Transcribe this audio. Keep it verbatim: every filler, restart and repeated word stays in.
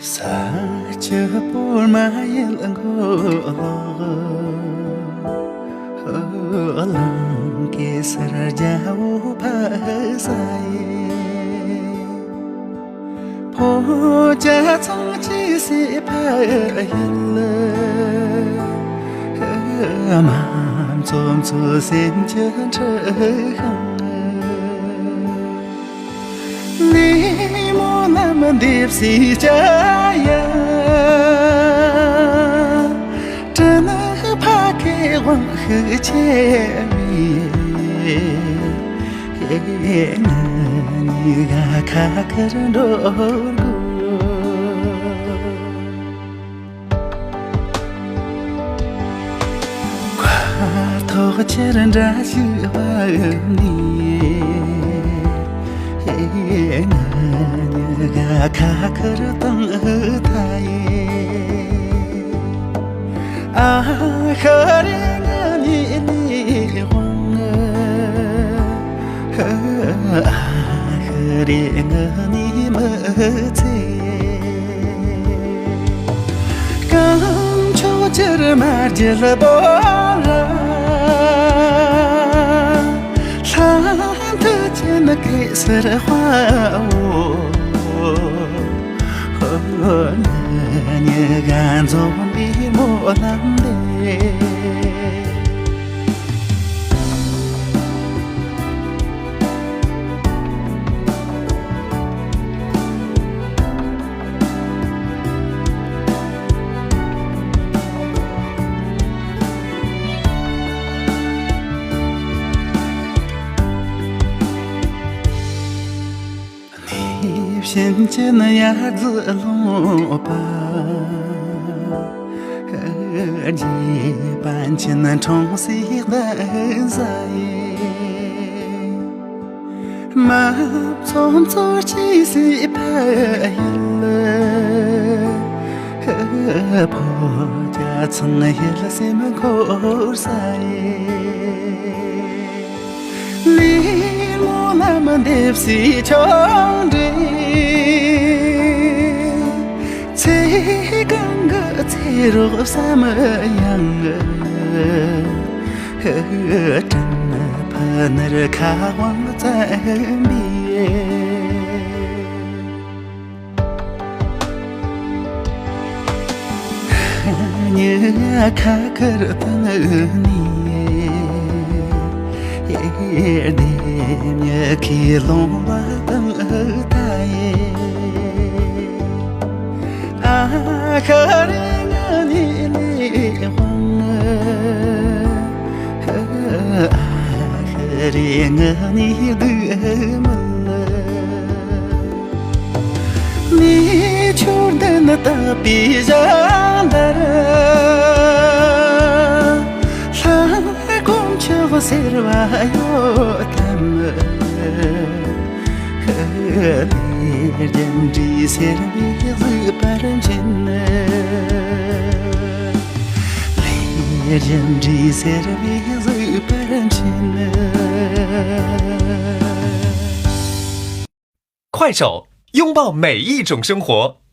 ས་བཅུ་པོར་མ་ཡལ་མགོ་ལོག། གླིང་གེ་སར་རྒྱལ་པོ་ཕ་ས་ཡི། ཕོ་བྱ་ཚང་ཅི་སྲིད་ཕ་ཡུལ། མ་འཛོམས་ཚོ་སེམས་ཀྱི་འཁྲི་ཤིང་། ལས་སྨོན་ལམ་འདེབས་སའི་ཅ་ཡ། སྤྲིན་ནག་ཕ་གི་དབང་ཤུགས་ཆེ་བའི། ངེད་གཉིས་ཀ་ཁ་ཁར་འགྲོ་དགོས། མཁའ་ཐོག་ཆར་འདྲ་ཞིག་བབས་ནས། ང་གཉིས་ཀ་ཁ་ཁར་བཏང་ཐལ་ཡེ། ཨ་ཧ་རེ་ང་གཉིས་ནས་དབང་། ཨ་ཧ་རེ་ང་གཉིས་མི་ཚེ། རྐང་མཆོག་ཅིར་མ་བརྒྱུད་པོ་ལ། ལྷ་མཐུ་ཅན་གེ་སར་དཔའ་བོ། ང་གཉིས་ཀ་འཛོམས་པའི་སྨོན་ལམ་འདེབས། གནས་བྱིན་གྱིས་ཡར་འཛུལ་ལོངས་པ། རྗེ་པཎ་ཆེན་འཁྲུངས་སའི་གདན་ས་ཡི། མ་འཛོམས་ཚོ་སྐྱེ་སའི་ཕ་ཡུལ། ཕོ་བྱ་ཚང་ཡུལ་སེམས་འཁོར་ས་ཡི། ལས་སྨོན་ལམ་འདེབས་སའི་ཆོ་འཕྲུལ། ཚེ་གང་གི་ཚེ་རོགས་བསམ་ཡང་། སྤྲིན་ཕུ་ནུར་ཁ་དབང་བཙན་པོས། ཉི་ཁ་ཁར་བཏང་ནས། ལྡེམ་ཉི་ཁའི་ལུང་བ་དང་ད་ཡེ། ཨ་ཧ་རེ་ང་གཉིས་ནས་དབང་། ཨ་ཧ་རེ་ང་གཉིས་སྡུག་མིན། གནས་མཆོག་འདི་ནི་དག་པའི་ཞིང་དེར། ལྷ་དཀོན་མཆོག་ཟེར་བ་ཡོད་དམ། ལས་རྒྱུ་འབྲས་ཟེར་བའི་གཟུགས་པར་འབྱིན། ལས་རྒྱུ་འབྲས་ཟེར་བའི་གཟུགས་པར་འབྱིན། 快手，拥抱每一种生活。